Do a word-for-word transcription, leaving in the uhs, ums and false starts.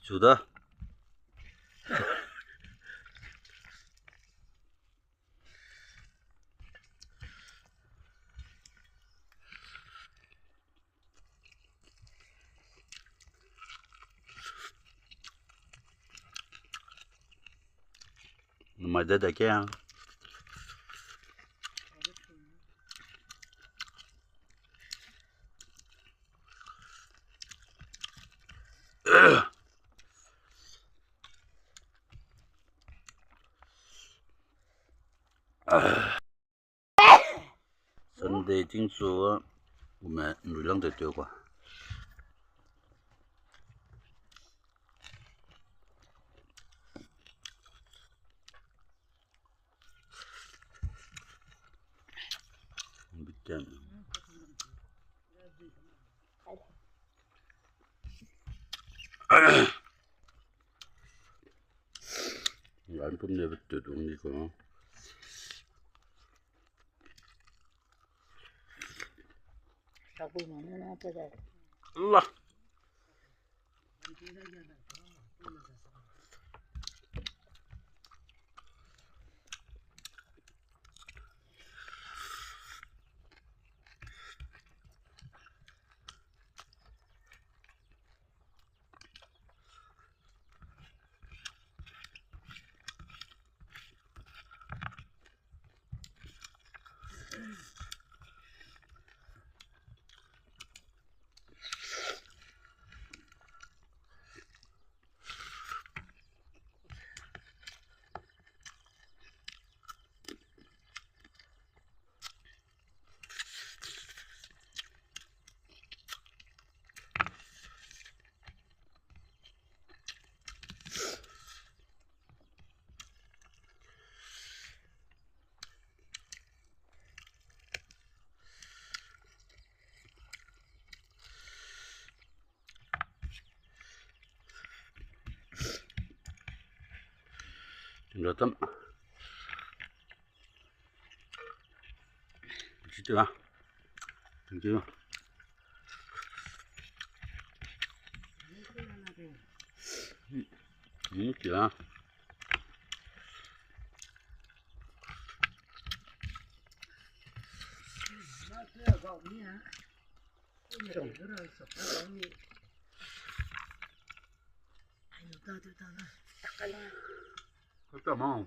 Chu da. Mai de de ke. Sunday ting chu ume nrui lang te teu ka. Bitem. Lan pum ne betu dung di ko. Sakui ma ne na pe da. La. Tingga tam. Situ ah. Thank you. Hmm, kira. Kata mau.